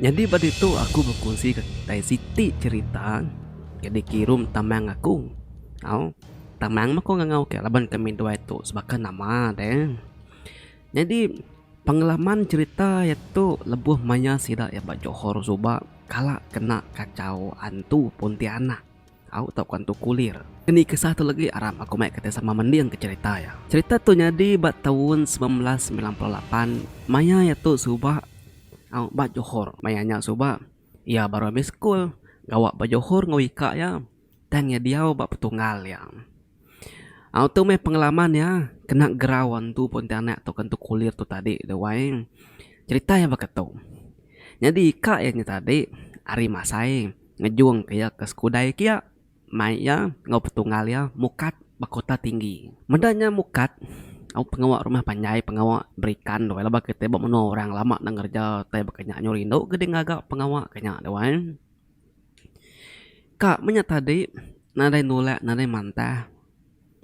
Nyadi ba ditu aku bekunsi ka kitai siti cherita ke dikirum tamang aku. Au, tamang meh ku ngangau ke laban kami duai tu sebaka nama deh. Nyadi pengalaman cherita iya tu lebuh maya sida iya ba Johor suba kala kena kachau antu Pontianak. Au tauka antu kulir. Keni kisah tu legi aram aku mai kitai sama mending ke cherita iya. Cherita tu nyadi ba taun 1998 maya iya tu suba au ba Johor. Maya nya suba iya baru habis sekul gawa ba Johor enggau ika iya tang iya diau ba petunggal iya. Au tu meh pengalaman iya kena gerau antu pontianak tauka antu kulir tu tadi tu wai. Cherita iya baka tu. Nyadi ika iya nya tadi ari Masai. Ngejung ke iya ke sekudai kia mai iya enggau petunggal iya mukat ba kota tinggi. Meda nya mukat au pengawa rumah panjai pengawa berikan tu laban kitai ba menua orang lama ne ngereja utai baka nya nyu rindu ke deh ngaga pengawa ke nya tu ai. Ka meh nya tadi nadai nulak nadai mantah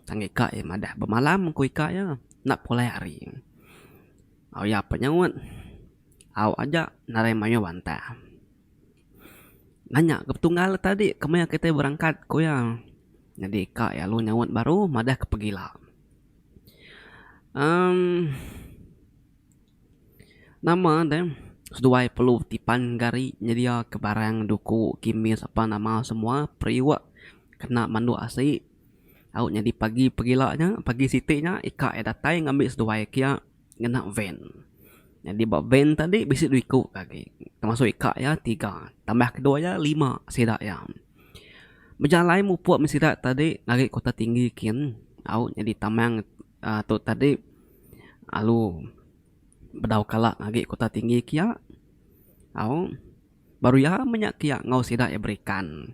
tang ika iya madah bemalam ku ika iya enda pulai hari. Au iya pa nyaut au aja nadai mayuh bantah. Nanya ke petunggal tadi kemaya kitai berangkat ku iya. Nyadi ka iya lalu nyaut baru madah ke pegila. Emm nama deh seduai perlu tipan gari nyedia ke barang duku kimis apa nama semua periuk kena manduk asi. Au nyadi pagi pegila nya pagi siti nya ika iya datai ngambi seduai kia. Ngena van. Nyadi ba van tadi bisi dua iku ke agi. Termasuk ika iya tiga tambah kedua iya lima sida iya. Bejalai mupuk meh sida tadi ngagai kota tinggi kin au nyadi tamang uhh tu tadi alu bedau kala ngagai kota tinggi kia au. Baru iya meh nya kiya enggau sida iya berikan.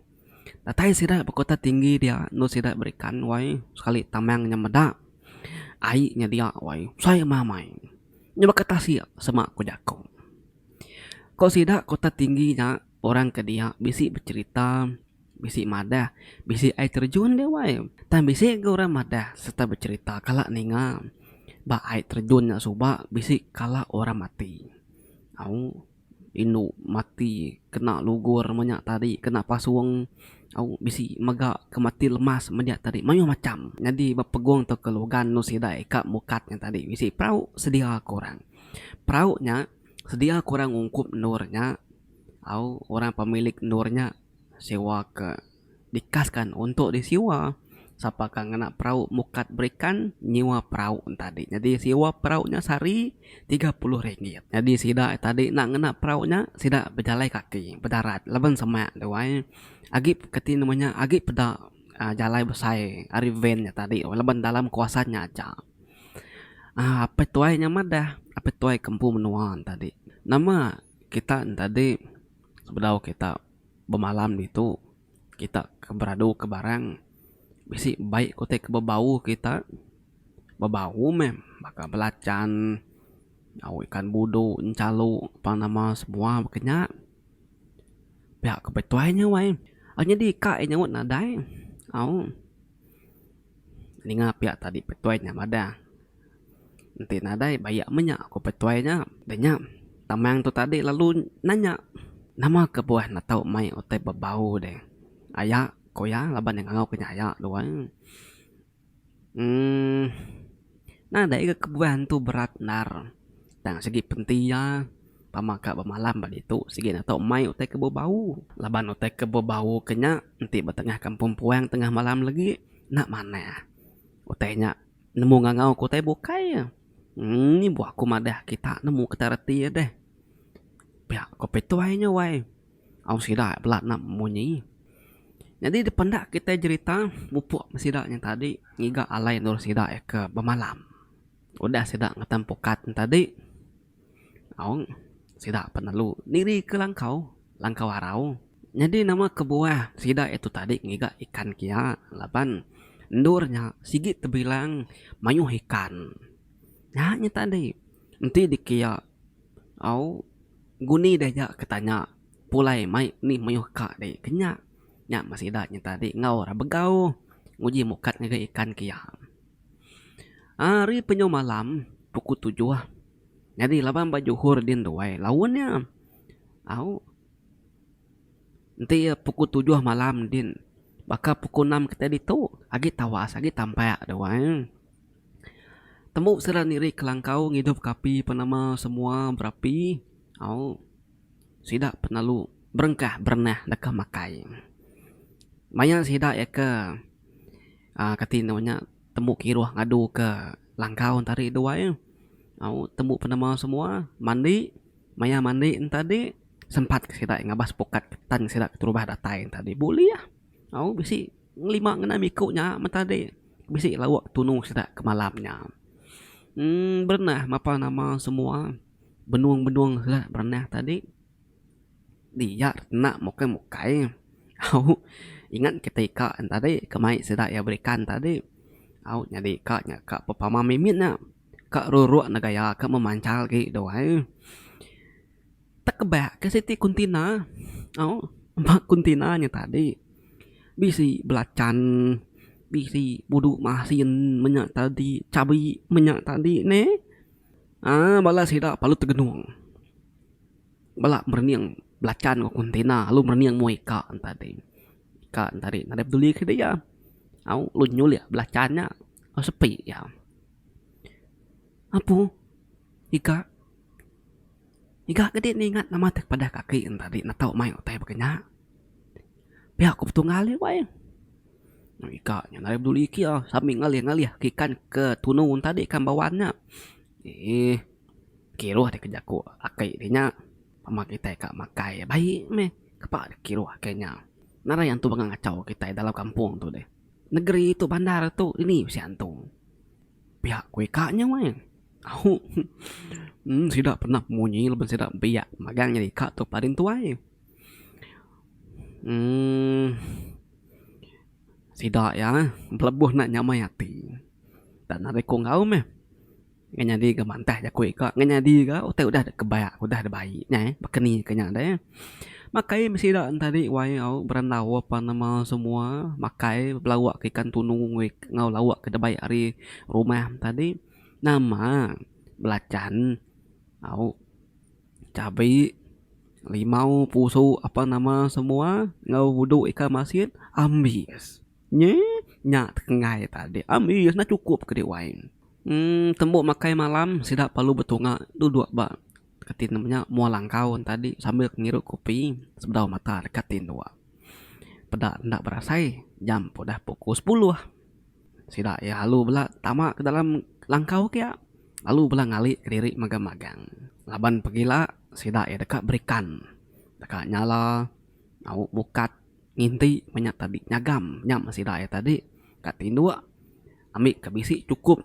Datai sida ba kota tinggi dia endur sida berikan wai sekali tamang nya meda ai nya dia wai besai amai amai. Nya baka tasik sema ku jaku. Ko sida kota tinggi nya orang ke dia bisi becherita bisi madah bisi ai terjun dia wai. Tang bisi ga orang madah sereta becherita kala ninga ba ai terjun nya suba bisi kala orang mati. Au. Indu mati kena lugur menya tadi kena pasung au bisi mega ke mati lemas menya tadi mayuh macam. Nyadi ba pegung tauka lugan enu sida ika mukat nya tadi bisi perau sedia ke orang. Perau nya sedia ke orang ungkup endur nya au orang pemilik endur nya sewa ke. Dikaskan untuk disiwa. Sapa ka ngena perau mukat berikan nyiwa perau tadi. Nyadi siwa perau nya sehari 30 ringgit. Nyadi sida tadi enda ngena perau nya sida bejalai kaki bedarat laban semak tu ai. Agi kati nama nya agi peda uhh jalai besai ari van nya tadi laban dalam kawasan nya aja. uhh Apai tuai nya madah apai tuai ke empu menua tadi. Nama kita tadi sebedau kita. Bemalam ditu kita ke beradu ke barang bisi baik ke utai ke bebau kita bebau meh baka belacan au ikan budu enchalu apa nama semua baka nya. Pia ke betuai nya wai nyadi ka iya nyaut nadai au ninga pia tadi petuai nya madah. Enti nadai bayak meh nya ku petuai nya. Dah nya tamang tu tadi lalu nanya nama kebuah ne tau mai utai bebau deh. Aya ku iya laban iya ngangau ke nya aya tu ai. Uhh nadai ga kebuah entu berat endar tang sigi penti iya pama ka bemalam ba ditu sigi ne tau mai utai ke bebau. Laban utai ke bebau ke nya enti ba tengah kampung puang tengah malam lagi enda manah utai nya. Nemu ngangau ke utai bukai iya. Ni buah aku madah kita nemu kita reti iya deh. Pia ko Pituai nya wai. Au sida bela enda munyi. Nyadi dipenda kitai jerita mupuk meh sida nya tadi ngiga alai endur sida iya ke bemalam. Udah sida ngetan pukat nya tadi. Au sida penelu niri ke langkau, langkau arau. Nyadi nama kebuah sida itu tadi ngiga ikan kia laban endur nya sigi tebilang mayuh ikan. Nya nya tadi enti dikia au guni deh ja ke tanya pulai mai nih mayuh ka deh ke nya. Nya meh sida nya tadi enggau ra begau nguji mukat ngagai ikan kia. Hari penyu malam pukul tujuh. Nyadi laban ba Johor din tu ai laun nya. Au. Enti iya pukul tujuh malam din baka pukul enam kitai ditu agi tawas agi tampak deh wai. Tembu sida niri kelangkau ngidup ke api penama semua berapi au sida penalu berengkah berenah deka makai. Maya sida iya ke aaa kati ne nya tembu kiruh ngadu ke langkau ntari duai au tembu penema semua mandi. Maya mandi enti tadi sempat ke sida ngabas pukat ketan sida keterubah datai enti tadi bulih au bisi ngelima ngenang miku nya meh tadi bisi lauk tunu sida ke malam nya. Emm berenah mapa nama semua benung benung sida berenah tadi dia enda mukai mukai au ingat kitai ika tadi ke mai sida iya berikan tadi au nyadi ika nya ka pepama mimit nya. Ka ruruk ne gaya ka memanchal agi tu ai. Tekebak ke siti kuntina au ba kuntina nya tadi bisi belacan bisi budu masin menya tadi chabi menya tadi neh aaa bala sida perlu tegenung bala merening belacan enggau kuntina lalu merening mung ika ne tadi. Ika ne tadi nadai peduli ke dia au lalu nyulih belacan nya sepi iya. Apu iga iga ke dek ningat nama te padah kaki ne tadi ne tau mai utai baka nya. Pia ku betunggal aja wai. Iga nya nadai peduli kia sambil ngalih ngalih ke ikan ke tunu ne tadi ikan bawan nya. Eeh kiruh dek ke jaku aki dek nya pama kitai ka makai baik meh kepa dek kiruh ke nya. Nadai antu baka ngachau kitai dalam kampung tu deh. Negeri tu bandar tu dini bisi antu. Pia ku ika nya weh. Au uhh sida pernah munyi laban sida biak magang nyadi ika tu paling tuai. Uhh sida iya belebuh enda nyamai ati. Tak nadai ku enggau meh. Ngan nyadi ga mantah jaku ika ngan nyadi ga utai udah kebak udah dibai nya eh baka ni ka nya deh. Makai meh sida ne tadi wai au berandau apan nama semua makai belauk ke ikan tunu enggau lauk ke dibai ari rumah tadi nama belacan au chabi limau pusu apan nama semua enggau udu ikan masin ambis. Nyeh nya tenggai tadi ambis enda chukup ke diwai. Emm tembu makai malam sida perlu betunga duduk ba kati ne nya mua langkau ne tadi sambil ngirup kopi sebedau mata deka tinduk. Peda enda berasai jam pun udah pukul sepuluh. Sida iya lalu bela tama ke dalam langkau kia lalu bela ngali kediri magang magang laban pegila sida iya deka berikan deka nyala au mukat. Nginti menya tadi nyagam nya meh sida iya tadi ka tinduk ambi ka bisi chukup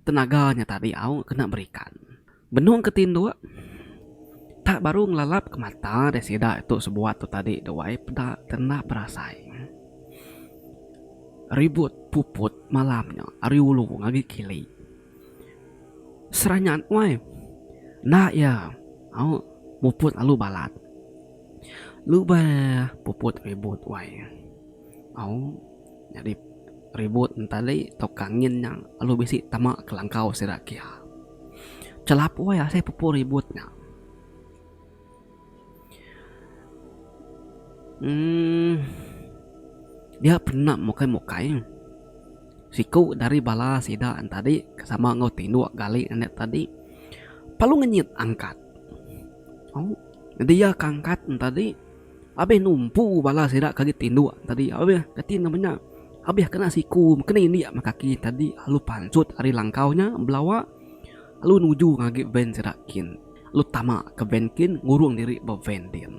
tenaga nya tadi au kena berikan. Benung ke tinduk tak baru ngelalap ke mata deh sida tu sebuat tu tadi tu ai peda tenda berasai. Ribut puput malam nya ari ulu ngagai kili. Seranyat wai enda iya au muput lalu balat. Lubah puput ribut wai. Au nyadi ribut enti tauka angin nya lalu bisi tama ke langkau sida kia. Chelap wai asai puput ribut nya. Uhh dia pernah mukai mukai siku dari bala sida tadi ke sama enggau tinduk gali ane tadi perlu ngenyit angkat. Au nyadi iya ke angkat ne tadi abih numpu bala sida ke agi tinduk tadi abih kati ne menya abih kena siku kena indik meh kaki tadi lalu pansut ari langkau nya belawa lalu nuju ngagai van sida kin lalu tama ke van kin ngurung diri ba van din.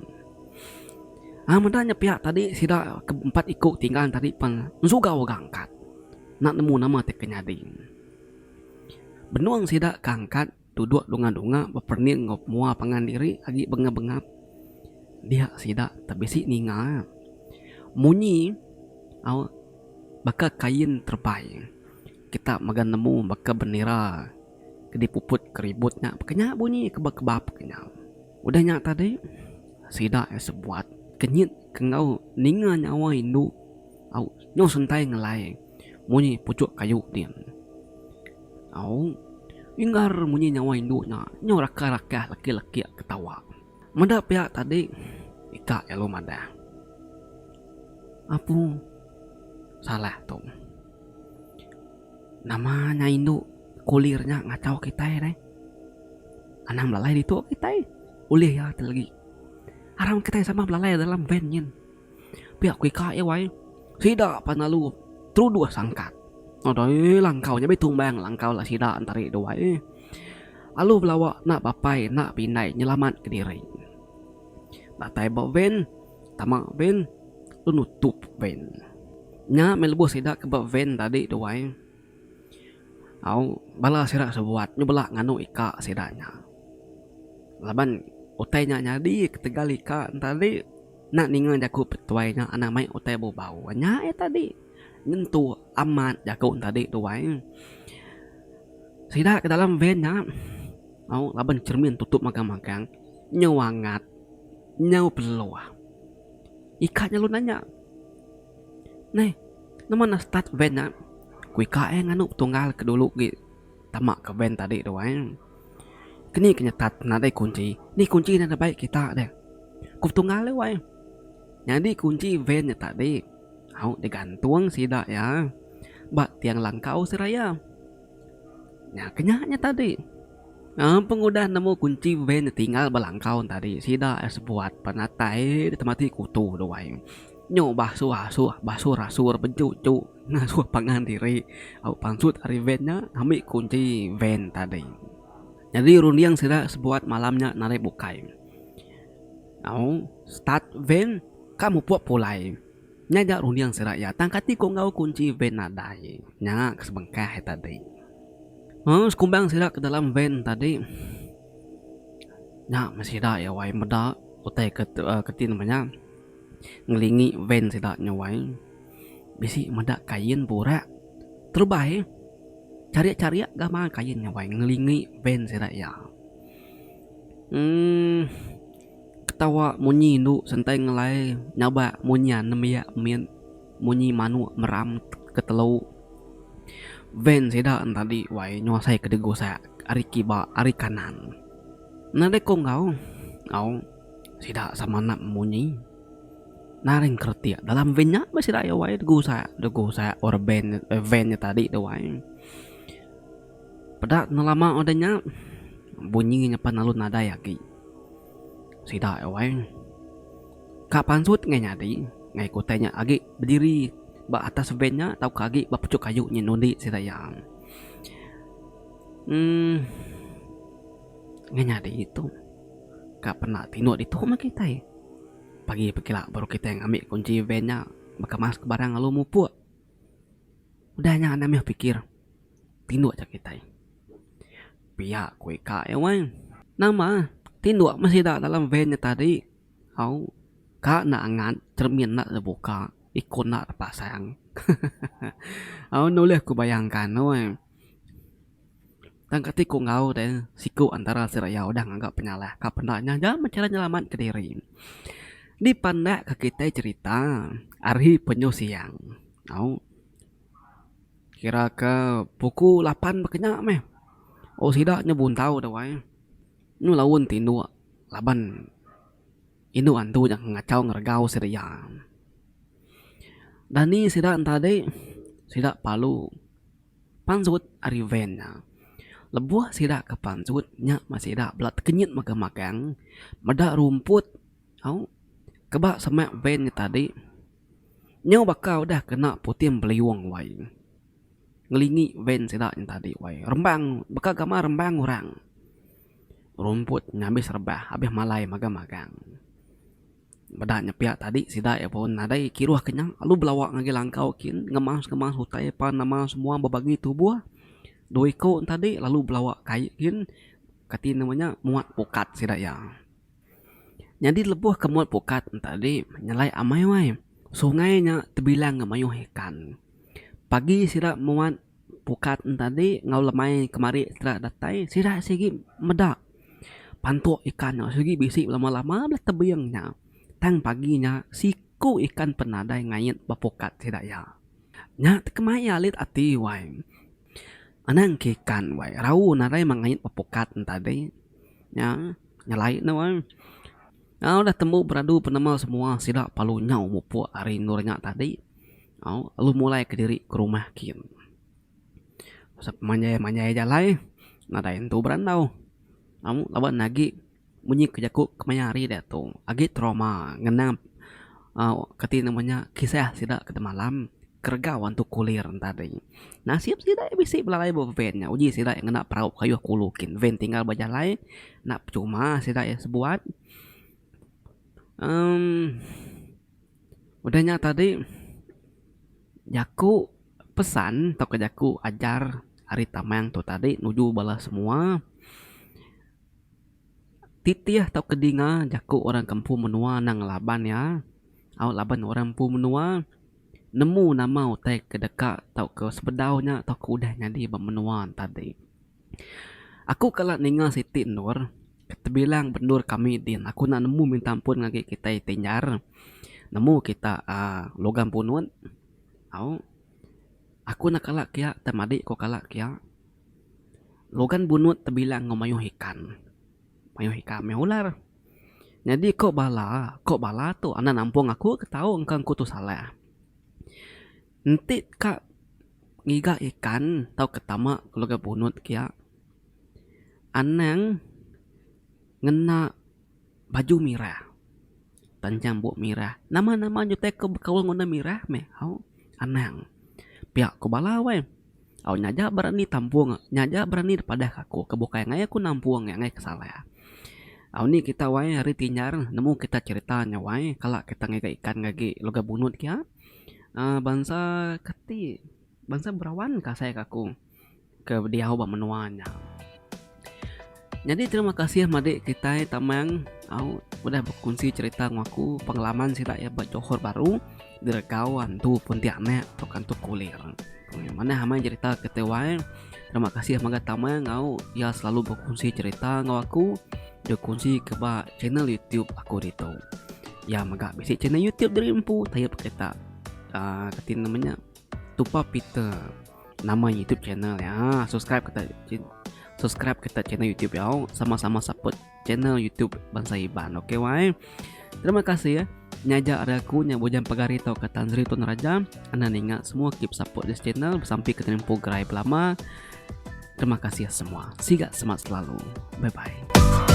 Aaa meda nya pia tadi sida ke empat iku tinggal tadi pen ensugau ga angkat enda nemu nama ti ke nyadi. Benung sida ke angkat. Duduk dunga-dunga beperening enggau mua pangan diri agi bengap-bengap dia sida tebisi ninga munyi au baka kain terebai. Kita mega nemu baka bendera ke dipuput ke ribut nya baka nya bunyi kebap-kebap ke nya. Udah nya tadi sida iya sebuat kenyit ke enggau ninga nyawa indu au nyau sentai ngelai munyi puchuk kayu din. Au. Inggar munyi nyawa indu nya nyau rakah-rakah lekik-lekik ketawa. Meda pia tadi ika iya lalu madah. Apu salah tu. Nama nya indu kulir nya ngachau kitai deh. Anang belalai ditu kitai ulih iya ti legi. Aram kitai sama belalai dalam van nyin. Pia ku ika iya wai. Sida pan lalu teruduh sangkat. Adoi langkau nya bitumbang langkau la sida entari tu wai. Lalu belawa enda bapai enda pindai nyelamat kediri. Datai ba van tama van lalu nutup van. Nya meh lebuh sida ke ba van tadi tu ai. Au bala sida sebuat nyu bela nganu ika sida nya. Laban utai nya nyadi ketegal ika ne tadi enda ninga jaku petuai nya anang mai utai bau-bau. Nya iya tadi nyentuk amat jaku ne tadi tu ai. Sida ke dalam van nya au laban cermin tutup magang-magang nyau angat nyau peluh. Ika nya lalu nanya. Neh, nama enda start van nya? Ku ika eh nganu petunggal ke dulu gi tama ke van tadi tu ai. Keni ke nyetat nadai kunchi, ni kunchi enda dibai kita deh. Ku petunggal tu ai. Nyadi kunchi van nya tadi au digantung sida iya ba tiang langkau seraya. Nya ke nya nya tadi. Aaa pengudah nemu kunchi van tinggal ba langkau tadi sida sebuat penatai temati kutu tu ai. Nyu basuh asuh basuh rasur beju ju ngasuh pangan diri au pansut ari van nya ngambi kunchi van tadi. Nyadi runding sida sebuat malam nya nadai bukai. Au start van ka mupuk pulai. Nya ja runding sida iya tang kati ku enggau kunchi van nadai. Nya ke sebengkah iya tadi. Uhh sekumbang sida ke dalam van tadi nya meh sida iya wai meda utai ke keti nama nya ngelingi van sida nya wai bisi meda kain burak terebai charik-charik gamal kain nya wai ngelingi van sida iya. Uhh. Ketawa munyi indu sentai ngelai nyabak munyi anembiak mit munyi manuk meram ke telu. Van sida tadi wai nyuasai ke digusak ari kiba ari kanan. Nadai ko enggau au sida sama enda munyi. Naring keretik dalam van nya meh sida iya wai digusak digusak orang van van nya tadi tu wai. Peda enda lama udah nya bunyi nya pan lalu nadai agi. Sida iya wai ka pansut ngai nyadi ngai ku utai nya agi bediri ba atas van nya tauka agi ba puchuk kayu nya nundi sida iya. Uhh ngai nyadi tu ka penda tinduk ditu meh kitai. Pagi pekila baru kitai ngambi kunchi van nya bekemas ke barang lalu mupuk. Udah nya enda mih pikir tinduk ja kitai. Pia ku ika iya wai. Nama tinduk meh sida dalam van nya tadi au ka enda angat cermin enda tebuka ikon enda tepasang hahaha au enda ulih ku bayangkan wai. Tang kati ku enggau deh siku antara sida iya udah ngaga penyalah ka penda nya ja meh chara nyelamat kediri. Dipandak ka kitai cherita ari penyu siang au. Kira ke puku lapan baka nya meh. Oh sida nya buntau tu ai. Nyu laun tinduk laban indu antu nya ngachau ngeregau sida iya. Dani sida enta adi sida palu pansut ari van nya. Lebuh sida ke pansut nya meh sida bela tekenyit magang-magang meda rumput au ke ba semak van nya tadi. Nyau baka udah kena puting beliung wai. Ngelingi van sida nya tadi wai. Rembang baka gambar rembang orang. Rumput nya abis rebah abis malai magang-magang. Meda nya pia tadi sida iya pun nadai kiruh ke nya lalu belawa ngagai langkau kin ngemas-ngemas utai pan nama semua bebagi tubuh. Dua iku ne tadi lalu belawa kai kin kati nama nya muat pukat sida iya. Nyadi lebuh ke muat pukat ne tadi nyelai amai wai. Sungai nya tebilang enggau mayuh ikan. Pagi sida muat pukat ne tadi enggau lemai kemari sida datai sida sigi meda pantuk ikan nya sigi bisi lama-lama bala tebing nya. Tang pagi nya siku ikan pen nadai ngait ba pukat sida iya. Nya tekemai alit ati wai. Anang ke ikan wai raun nadai meh ngait ba pukat ne tadi. Nya. Nyelai ne wang. Au udah tembu beradu penema semua sida palu nyau mupuk ari endur nya tadi au lalu mulai kediri ke rumah kin. Manjai manjai jalai nadai entu berandau au laban agi munyi ke jaku kemaya hari diatu agi trauma ngenang au kati nama nya kisah sida ke demalam keregau antu kulir tadi. Nasib sida bisi belalai ba van nya uji sida ngena perau kayuh kulu kin van tinggal ba jalai enda pechuma sida iya sebuat uhh udah nya tadi jaku pesan tauka jaku ajar ari tamang tu tadi nuju bala semua. Titih tauka dinga jaku orang ke empu menua anang ngelaban iya. Au laban orang empu menua nemu nama utai ke deka tauka sebedau nya tauka udah nyadi ba menua tadi. Aku kala ninga siti endur ke tebilang ba endur kami din aku enda nemu minta ampun ngagai kitai Tinjar nemu kita aaa Logam Punut au. Aku enda kala kiya tang madik ku kala kiya. Logan Bunut tebilang enggau mayuh ikan. Mayuh ikan mayuh ular. Nyadi ko bala, ko bala tu anak nampung aku ke tau engka aku tu salah. Enti ka ngiga ikan tauka tama ke Logan Bunut kiya anang ngena baju mirah, tanchang buk mirah. Nama nama nyutai ke bekaul enggau mirah meh au anang. Pia ko bala weh. Au nya aja berani tampung nya aja berani dipadah ka aku ke bukai enggai aku nampung enggai ke salah. Au ni kita wai hari tinjar nemu kita cerita nya wai kala kita ngiga ikan agi luga bunut kia uhh bansa kati bansa berawan ka asai ka aku ke diau ba menua nya. Nyadi terima kasih madik kitai tamang au udah bekunsi cerita enggau aku pengalaman sida iya ba Johor Bahru diregau antu Pontianak tauka antu Kulir. Manah amai jerita ke TY. Terima kasih mega Tamai enggau iya selalu bekunsi cerita enggau aku dikunsi ke ba channel YouTube aku ditu. Iya mega bisi channel YouTube diri empu taip kita uhh kati nama nya Tupa Peter nama YouTube channel iya. Subscribe kita subscribe kita channel YouTube iya sama-sama support channel YouTube bansa Iban ok wai. Terima kasih ya. Nyaja ari aku nya Bujang Pegari tauka Tan Sri Tun Raja. Anda ninga semua keep support this channel besampi ke tempoh gerai belama. Terima kasih semua. Siga semat selalu. Bye bye.